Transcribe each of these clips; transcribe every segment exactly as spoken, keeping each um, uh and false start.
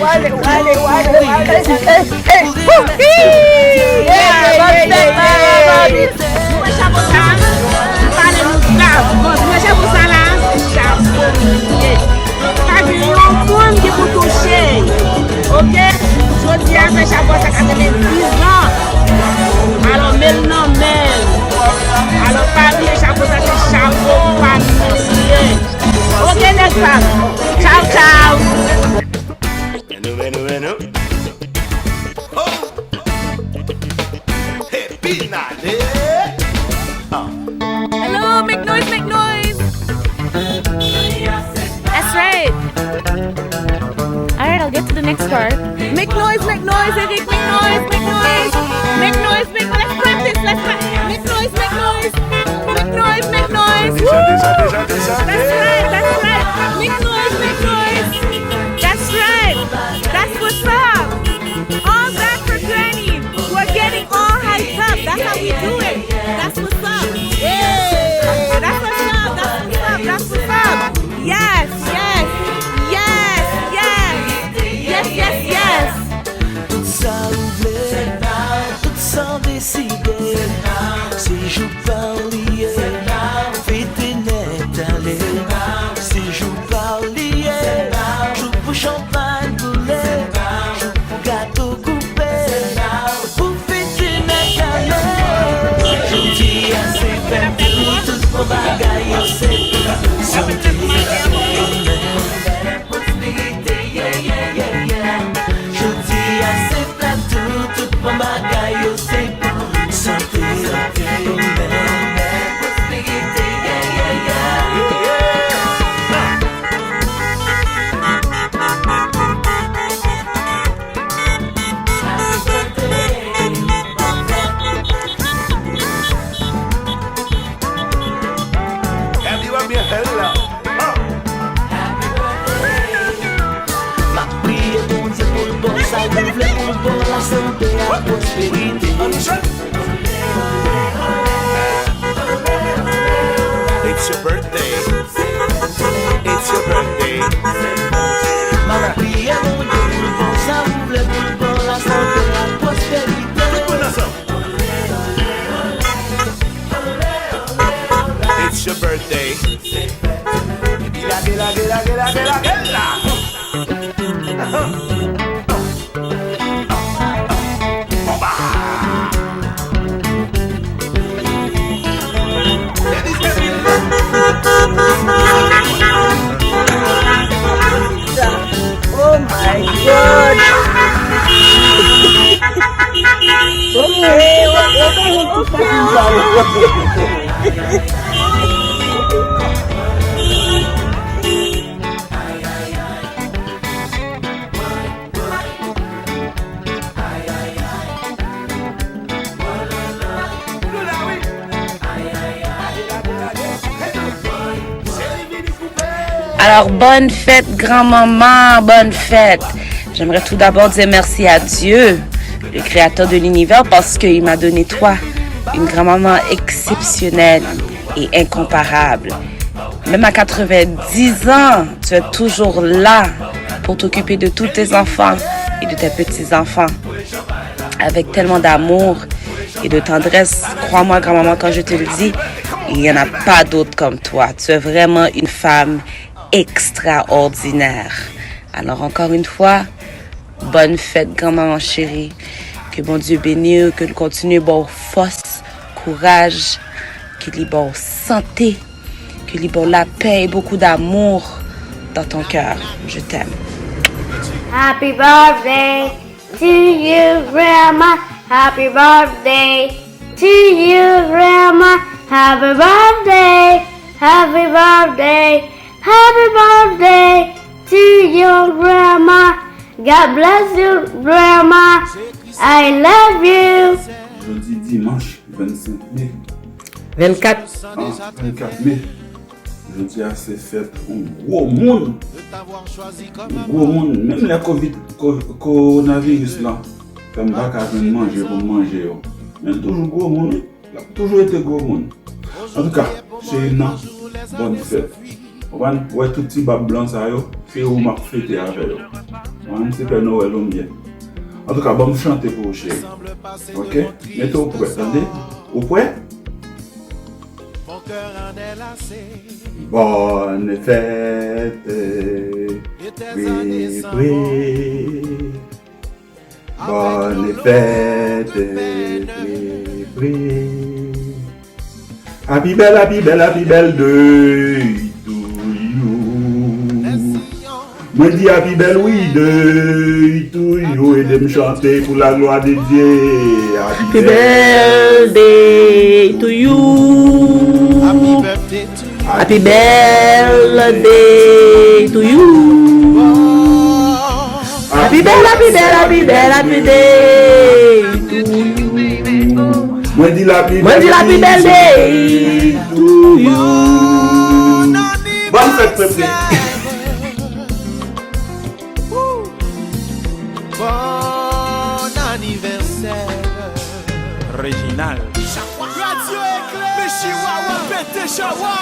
Wale, wale, wale, wale. Ey, ey, ey. Ey, ey, ey, ey, ey. Nou wè chapo sa? Pale nou grav. Bon, nou wè chapo sa la? Chapo li ye. Pa gen yon moun ki pou touche. Oke? Jodi a, fè chapo sa katrevendiz an. Alò, men l nan men l. Alò, pa bliye chapo sa, se chapo pa nou li ye. Oke, nèg pa m. Tchaw, tchaw. Hello, make noise, make noise. That's right. All right, I'll get to the next part. Make noise, make noise, Eric, make noise, make noise. Make noise, make noise. Let's practice, let's practice. Make noise, make noise. Make noise, make noise. Woo! That's right, that's right. Make noise, make noise. That's right. That's what's up. All that for Granny. We're getting all hyped up. That's how we do it. That's what's up. Yeah. That's what's up. That's what's up. That's what's up. Yes, yes. Yes, yes. Yes, yes, yes. Tout sa ou vle, tout sa w deside, se jou pa w li ye. Fete nèt ale, se jou pa w li ye. Jou pou chanpay boule, jou pou gato koupe, pou fete nèt ale. Jodi a se fèt, tout bon bagay yo se pou sante. Jodi a se fèt, tout, tout bon bagay yo se pou sante. Happy birthday. M ap priye Bondye pou l ba w sa w vle, pou l ba w lasante ak pwosperite. It's your birthday. It's your birthday. M ap priye Bondye pou l ba w sa w vle, pou l ba w lasante ak pwosperite. Tout moun ansanm. It's your birthday. Epi lage, lage, lage, lage, lage la. Bomba. Ladies and gentlemen. Oh my God! Alors, bonne fête, grand-maman, bonne fête. J'aimerais tout d'abord dire merci à Dieu, le créateur de l'univers, parce qu'il m'a donné toi, une grand-maman exceptionnelle et incomparable. Même à quatre-vingt-dix ans, tu es toujours là pour t'occuper de tous tes enfants et de tes petits-enfants. Avec tellement d'amour et de tendresse, crois-moi, grand-maman, quand je te le dis, il n'y en a pas d'autre comme toi. Tu es vraiment une femme extraordinaire. Alors, encore une fois, bonne fête, grand-maman chérie. Ke Bondye beni w, ke l kontinye ba w fòs, kouraj, ke li ba w sante, ke li ba w lapè et beaucoup d'amour dans ton cœur. Je t'aime. Happy birthday to you, Grandma. Happy birthday to you, Grandma. Happy birthday, happy birthday, happy birthday to you, Grandma. God bless you, Grandma. I love you. Jodi dimanch vennsenk me. Vennkat. Ah, vennkat me. Jodi a se fèt yon gwo moun. Yon gwo moun. Menm lè kovid, ko- kowonaviris lan fè m pa ka jwenn manje pou m manje yo. Men l toujou gwo moun, wi. L ap toujou rete gwo moun. Antouka, cheri m nan, bòn fèt. Konprann? Ou wè tout ti bab blan sa yo, se yo m ap fete avè yo. Konprann? Se Pè Nowèl ou m ye. Antouka, ban m chante pou ou, cheri. Oke? Mete w prè, tande? Ou prè? Bòn fèt, wi, wi. Bòn fèt, wi, wi. Happy bèl, happy bèl, happy bèl day to you. Mwen di happy bèl wi day to you, ede m chante pou la glwa de Dye. Happy bèl day to you. Happy bèl day to you. Happy bèl, happy bèl, happy bèl, happy day to you. Mwen di l happy bèl day to you. Bòn fèt, peple. Bon anivèsè. Reginald. Radyo Eklè. Mechiwawa pete chawa.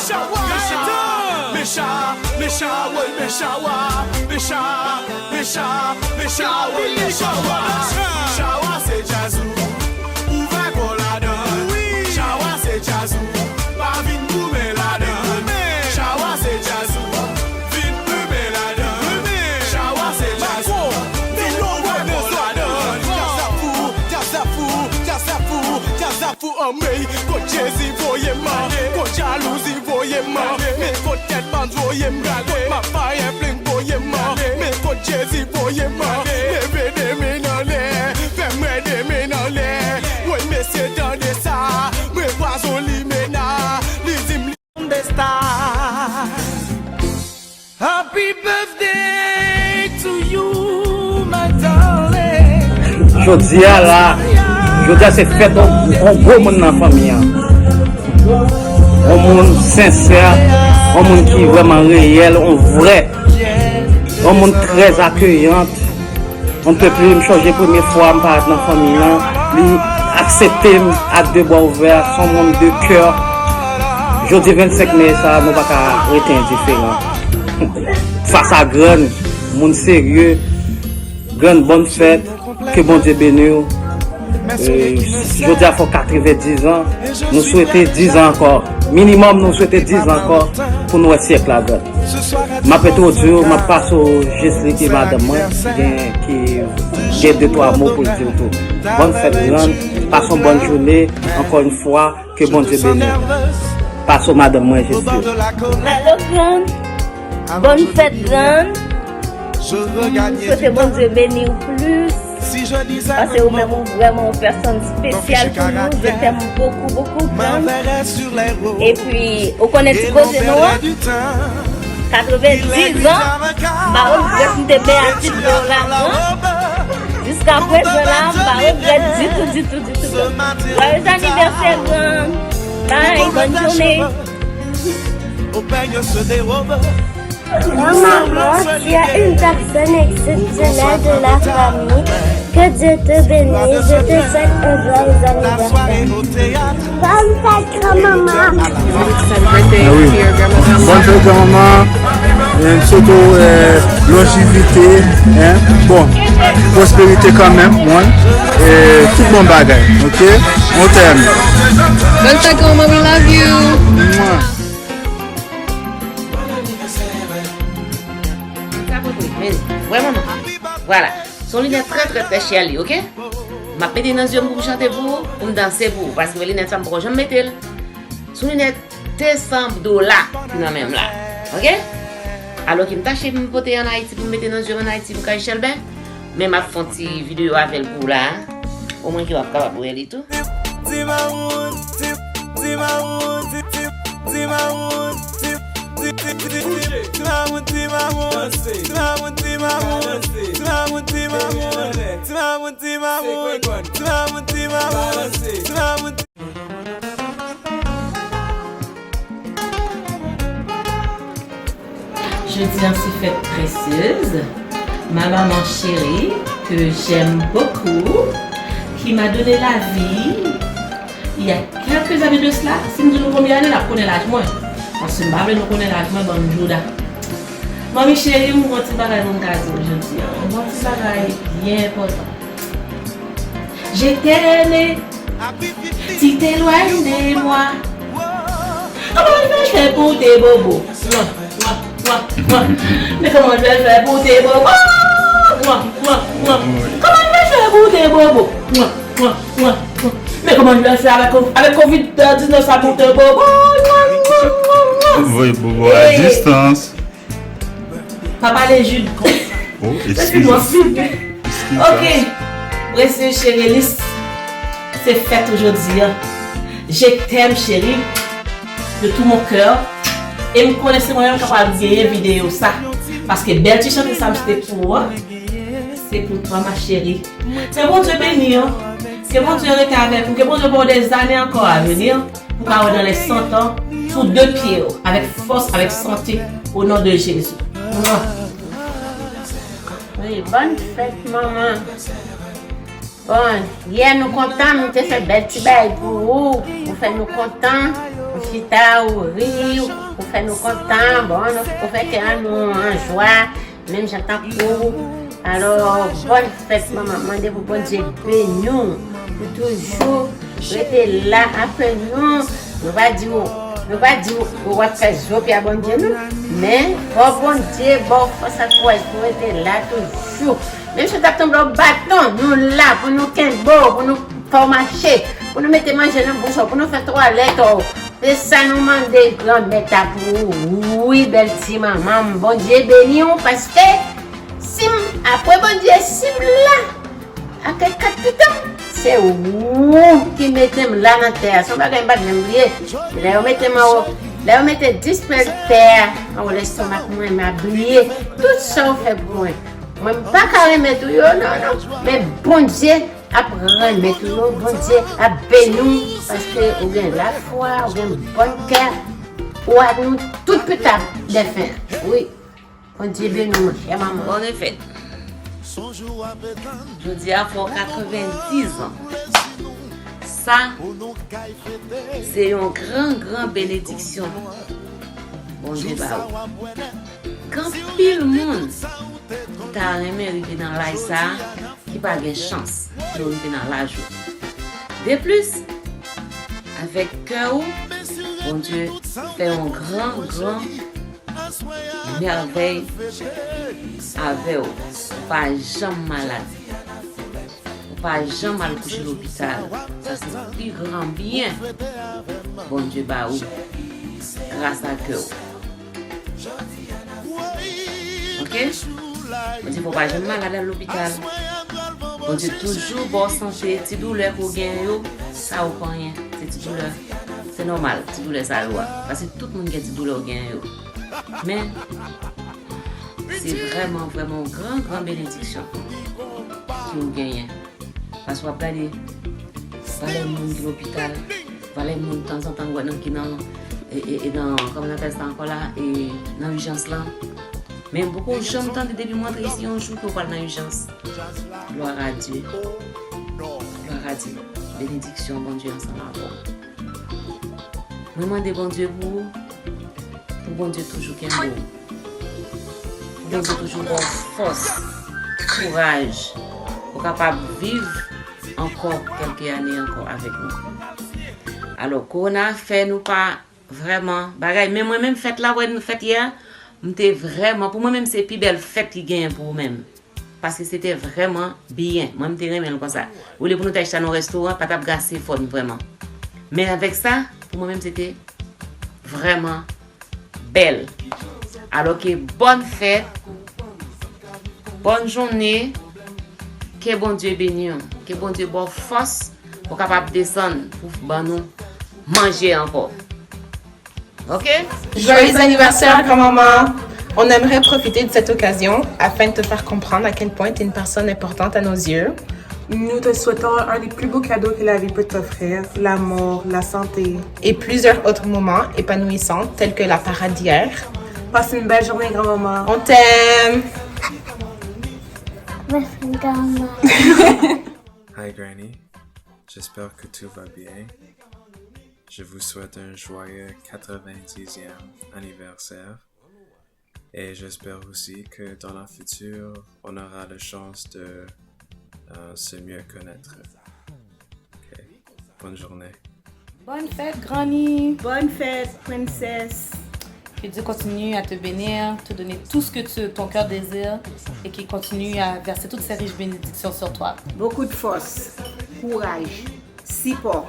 Chawa. Gaetan. Mecha, mecha, woy, mechawa. Mecha, mecha, mecha, woy, mechawa. Chawa se djaz ou. Ouvè kò ladan. Wi. Chawa se djaz ou. Pa vin goumen ladan. Goumen. Chawa se djaz ou. Vin goumen ladan. Goumen. Chawa se djaz ou. Vin ouvè kò ladan. Djaz ap fou, djaz ap fou, djaz ap fou, djaz ap fou anmwey. Kot Jezi voye m, kot jalouzi voye m, men kot tèt bandi voye m, kot mafya fling voye m, men kot Jezi voye m. Leve de men anlè, fè m wè de men anlè. Woy mesye tande sa, mwen pwazon limena, li di m li on the star. Happy birthday to you, my darling. Jodi a la, jodi a se fèt yon, yon gwo moun nan fanmi an. Yon moun sensè, yon moun ki vrèman reyèl, yon vrè, yon moun trè akeyan. Yon pèp li, m chonje premye fwa m parèt nan fanmi an, li aksepte m ak de bra ouvè, se yon moun de kè. Jodi vennsenk me sa, nou pa ka rete endiferan. Fas a grann, moun serye, grann bòn fèt, ke Bondye beni w. E, jodi a fè w katrevendiz an, nou swete diz an ankò. Minimòm, nou swete diz an ankò pou nou wè syèk la vèt. M ap entwodui w, m ap pase w Jesly ki madanm mwen, ki gen, ki gen de twa mo pou l di w tou. Bòn fèt grann, pase yon bòn jounen, ankò yon fwa, ke Bondye beni w. Pase w madanm mwen Jesly. Alo grann, bòn fèt grann. M swete Bondye beni w plis. Paske ou menm ou vrèman yon pèsonn espesyal pou nou. Je t'aime beaucoup, beaucoup, grann. Epi, ou konnen ti koze nou an? Katrevendiz an, m pa regrèt m te bèy ak ti blo la, grann. Jiska prezan la, m pa regrèt ditou, ditou, ditou, grann. Joyeux anniversaire, grann. Bye, bonne journée. Grand maman, tu es une personne exceptionnelle de la famille. Que Dieu te bénisse. Je te souhaite un joyeux anniversaire. Bonne fête, grand-maman. Ah oui. Bonne fête, grand-maman. E m swete w, eh, lonjivite, hein. Bon, pwosperite kanmenm, wi. E tout bon bagay, ok? On t'aime. Bonne fête, grand-maman, we love you. Mwa. Sa pote, men, wè manman. Vwala. Se yon linèt trè, trè, trè chè li, ok? M ap mete nan zye m pou m chante pou ou, pou m danse pou ou, paske linèt sa m poko janm mete l. Se yon linèt de san dola ki nan men m la, ok? Alò ki m ta cheri m pote ann Ayiti pou m mete nan zye m ann Ayiti pou m ka Echèlbè, men m ap fè yon ti videyo avè l pou ou la. Omwen ke w ap kapab wè li tou. Ti mamoun, ti, ti mamoun, ti, ti, ti mamoun, ti, ti, ti, ti, ti, ti mamoun, ti mamoun, ti mamoun, ti mamoun, ti mamoun, ti mamoun, ti mamoun, ti mamoun, ti mamoun, ti mamoun, ti mamoun. Jodi an se fèt Précieuse, ma maman chérie que j'aime beaucoup, qui m'a donné la vie il y a quelques années de cela. Si m di nou konbyen ane, n ap konnen laj mwen. Paske m pa vle nou konnen laj mwen, bann jouda. Manmi cheri, m gon ti bagay pou m ka di w jodi an. M gon ti bagay byen enpòtan. Je t'aime, tu t'éloignes de moi. Comment je vais faire pour tes bobos? Mwa, mwa, mwa, mwa. Mais comment je vais faire pour tes bobos? Mwa, mwa, mwa. Comment je vais faire pour tes bobos? Mwa, mwa, mwa, mwa. Mais comment je vais faire avec, avec covid dix-neuf ça pour tes bobos? Mwa, mwa, mwa, mwa. Voye bobo a distans. Pa pale Jude. Oh, excuse. Excuse-moi. Ok. Précieuse chérie, se fèt ou jodi an. Je t'aime chérie, de tout mon cœur. E m konnen se mwen menm k ap al genyen videyo sa. Paske bèl ti chante sa m chante pou ou an, se pou twa ma chérie. Ke Bondye beni w. Ke Bondye rete avèk ou. Ke Bondye ba w des années encore à venir. Pou ka wè dans les cent ans sou de pye w, avèk fòs, avèk sante, au nom de Jésus. Wi, bòn fèt manman. Bon, yè nou kontan, nou te fè bèl ti bagay pou ou, ou fè nou kontan, ou chita, ou ri, ou fè nou kontan, bon, ou fè kè an nou an jwa. Menm jan tankou ou. Alò, bòn fèt manman, mande pou Bondye beni w, pou toujou rete la avèk nou. Nou pa di w, nou pa di w w ap fè zo pye a Bondye non, men fò Bondye ba w fòs ak kouraj pou rete la toujou. Menm si w t ap tonbe w baton, nou la pou nou kenbe w, pou nou fè w mache, pou nou mete manje nan bouch ou, pou nou fè twalèt ou. Se sa nou mande Granmèt la pou ou. Wi, bèl ti manman m. Bondye beni w, paske si m, apre Bondye, si m la, ak kat pitit m, se ou ki mete m la nan tè a. Se yon bagay m pa t janm bliye. Lè yo mete m anwo, lè yo mete dis pèl tè a anwo lestomak mwen, m a bliye tout sa w fè pou mwen. Mwen, m pa ka renmèt ou yo, non, non. Men Bondye ap renmèt ou yo, Bondye ap beni w, paske ou gen lafwa, ou gen bòn kè, ou a nou tout pita dèfen. Wi, Bondye beni w, monchè manman. Bòn fèt. Jodi a fè w katrevendiz an. Sa, se yon gran, gran benediksyon Bondye ba ou. Gen anpil moun ki ta renmen rive nan laj sa a, ki pa gen chans pou yo rive nan laj ou. De plis, avèk kè ou, Bondye fè yon gran, gran mèvèy avè w. Ou pa janm malad. Ou pa janm al kouche lopital. Sa se pi gran byen Bondye ba ou gras a kè w. Ok? Bondye fè w pa janm malad al lopital. Bondye toujou ba w sante, ti doulè ke w gen yo, sa yo pa anyen. Se ti doulè. Se nòmal, ti doulè sa yo a. Paske tout moun gen ti doulè w gen yo. Men, se vrèman, vrèman yon gran, gran benediksyon ke w genyen. Paske w ap gade valè moun ki lopital, valè moun tanzantan w wè nan ki nan, e, e, e nan, kòman n apèl sa ankò la, e nan ijans lan. Men poko janm tande depi m rantre isi yon jou ke w pral nan ijans. Glwa a Dye. Glwa a Dye. Benediksyon Bondye ansanm avè w. Mwen mande Bondye pou ou, pou Bondye toujou kenbe w. Pou Bondye toujou ba w fòs, kouraj, pou w kapab viv ankò kèlke ane ankò avèk nou. Alò, kowona fè nou pa vrèman bagay, men mwen menm fèt la, wè nou fèt yè a, m te vrèman, pou mwen menm se pi bèl fèt ki genyen pou ou menm. Paske se te vrèman byen. Mwen, m te renmen l konsa. Olye pou nou t al chita nan yon restoran, pa t ap gase fò n vrèman. Men avèk sa, pou mwen menm, se te vrèman bèl. Alò ke bòn fèt, bòn jounen, ke Bondye beni w. Ke Bondye ba w fòs pou w kapab desann pou ban nou manje ankò. Ok? Joyeux anniversaire, grand-maman! On aimerait profiter de cette occasion afin de te faire comprendre à quel point tu es une personne importante à nos yeux. Nous te souhaitons un des plus beaux cadeaux que la vie peut t'offrir, l'amour, la santé et plusieurs autres moments épanouissants tels que la parade d'hier. Passe une belle journée, grand-maman. On t'aime! Merci, grand-maman. Hi Granny, j'espère que tout va bien. Je vous souhaite un joyeux quatre-vingt-dixième anniversaire et j'espère aussi que dans la future, on aura la chance de euh, se mieux connaître. Ok, bonne journée. Bonne fête, Granny. Bonne fête, Princess. Que Dieu continue à te bénir, te donner tout ce que tu- ton cœur désire et qu'il continue à verser toutes ses riches bénédictions sur toi. Beaucoup de force, courage, support,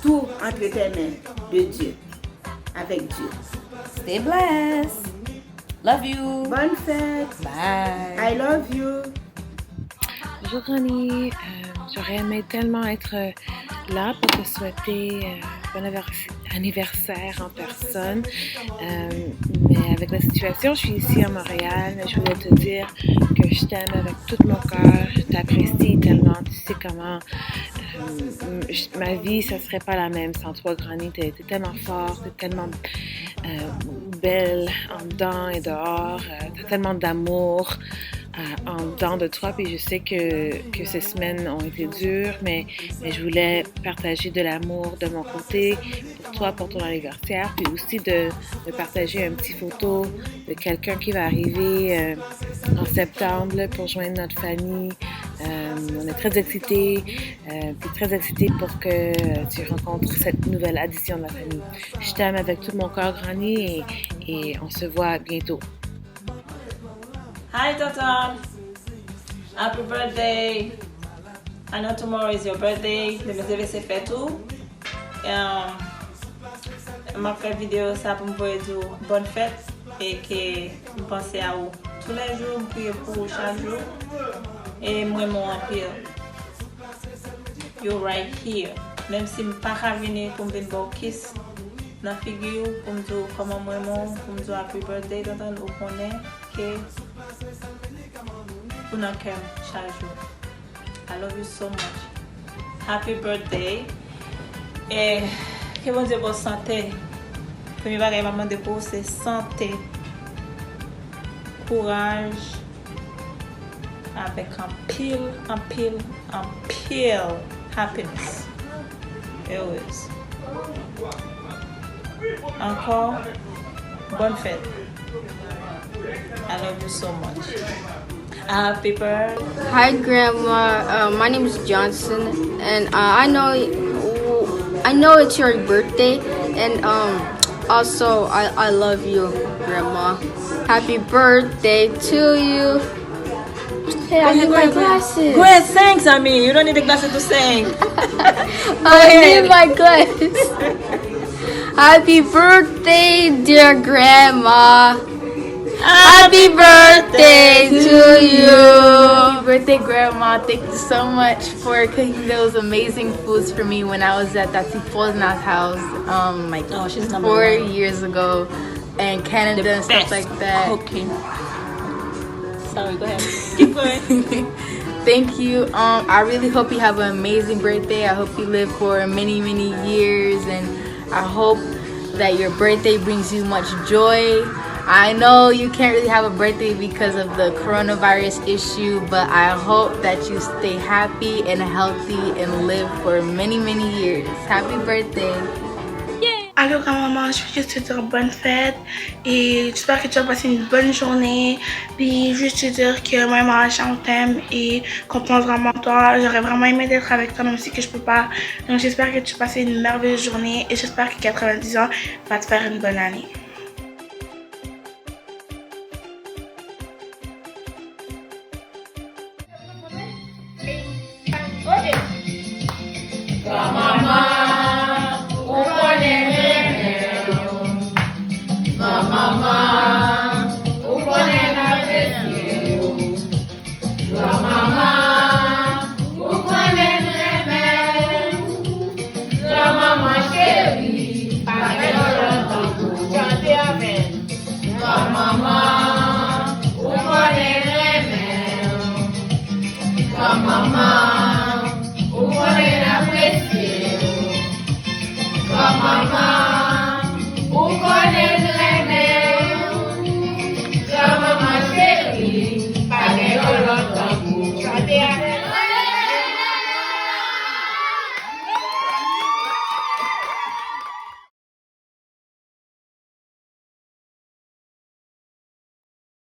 tout entre tes mains de Dieu, avec Dieu. Stay blessed. Love you. Bonne fête. Bye. I love you. Bonjour Granny. Euh, j'aurais aimé tellement être là pour te souhaiter euh, bon anniversaire en personne. Euh, mais avec la situation, je suis ici à Montréal, mais je voulais te dire que je t'aime avec tout mon cœur, je t'apprécie tellement, tu sais comment euh, je- ma vie, ça serait pas la même sans toi, Granny. T'es t'es tellement forte, t'es tellement euh, belle en dedans et dehors, euh, t'as tellement d'amour euh, en dedans de toi, puis je sais que, que ces semaines ont été dures, mais, mais je voulais partager de l'amour de mon côté pour toi, pour ton anniversaire, puis aussi de, de partager une petite photo de quelqu'un qui va arriver euh, en septembre pour joindre notre famille. Euh, on est très excités, euh, puis très excités pour que euh, tu rencontres cette nouvelle addition de la famille. Je t'aime avec tout mon cœur, Granny, et, et on se voit bientôt. Hi, Tonton. Happy birthday. I know tomorrow is your birthday. Demen se fèt ou. Um, m ap fè videyo sa pou m voye di w bonne fête e ke m panse a ou tou lè jou, m priye pou ou chak jou. E m renmen w anpil. You right here. Menm si m pa ka vini pou m vin ba w kiss nan figi w, pou m di w kòman m renmen w, pou m di w happy birthday, Tonton, ou konnen ke ou nan kè m chak jou. I love you so much. Happy birthday. E ke Bondye ba w sante. Premye bagay m ap mande pou ou se sante, kouraj, avèk anpil, anpil, anpil happiness. Heureuse. Ankò, bonne fête. I love you so much. Happy birthday. Hi, Grandma. Uh, my name is Johnson, and uh, I know I know it's your birthday, and um, also I, I love you, Grandma. Happy birthday to you. Hey, I need my glasses. Go ahead, sing, Sammy. You don't need the glasses to sing. I need my glasses. Happy birthday, dear Grandma. Happy birthday to you. Birthday, Grandma. Thank you so much for cooking those amazing foods for me when I was at Tati Posna's house um, like Oh, she's number four one. Years ago in Canada and stuff like that. Cooking. Sorry, go ahead. Keep going. Thank you. Um, I really hope you have an amazing birthday. I hope you live for many, many years, and I hope that your birthday brings you much joy. I know you can't really have a birthday because of the coronavirus issue, but I hope that you stay happy and healthy and live for many, many years. Happy birthday. Allô, grand-maman, je veux juste te dire bonne fête et j'espère que tu vas passer une bonne journée. Puis juste te dire que moi, moi, je t'aime et qu'on pense vraiment à toi. J'aurais vraiment aimé d'être avec toi, même si que je peux pas. Donc j'espère que tu passes une merveilleuse journée et j'espère que quatre-vingt-dix ans va te faire une bonne année. Eri,